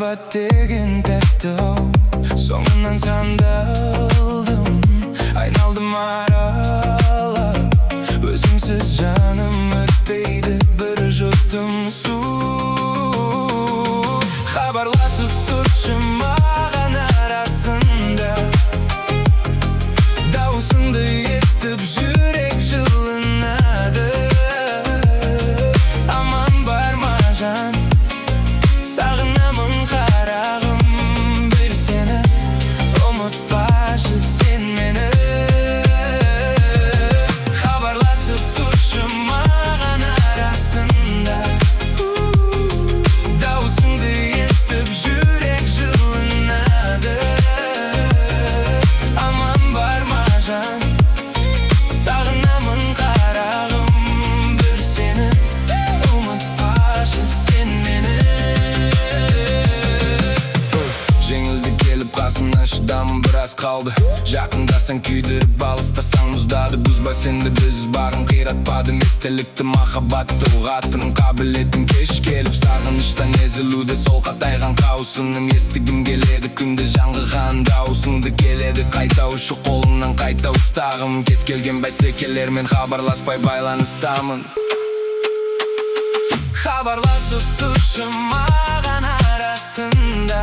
Махаббат деген тәтті ау. Соңынан сандалдым, айналдым аралап. Өзіңсіз жаным өтпейді бір жұтым су. Хабарласып тұршы маған арасында. Дауысыңды естіп, жүрек жылынады. Аман бар ма, жан? Сағынамын, қарағым, бір сені. Ұмытпашы сен мені. Хабарласып тұршы маған арасында. Дауысыңды естіп, жүрек жылынады. Аман бар ма, жан? Сағынамын, қарағым, бір сені. Ұмытпашы сен мені. Жеңілді келіп қасымнан, шыдамым біраз қалды. Жақындасаң, күйдіріп, алыстасаң, мұздады. Бұзба сенді, біз бағын қиратпадым. Естелікті, махаббатты ұғатын қабілетім кеш келіп сағыныштан езілуде сол қатайған қауысыным. Естігім келеді күнде жаңғырған дауысыңды. Келеді қайта ұшы қолыңнан қайта ұстағым. Кез келген бәсекелермен хабарласпай байланыстамын. Хабарласып тұршы маған арасында.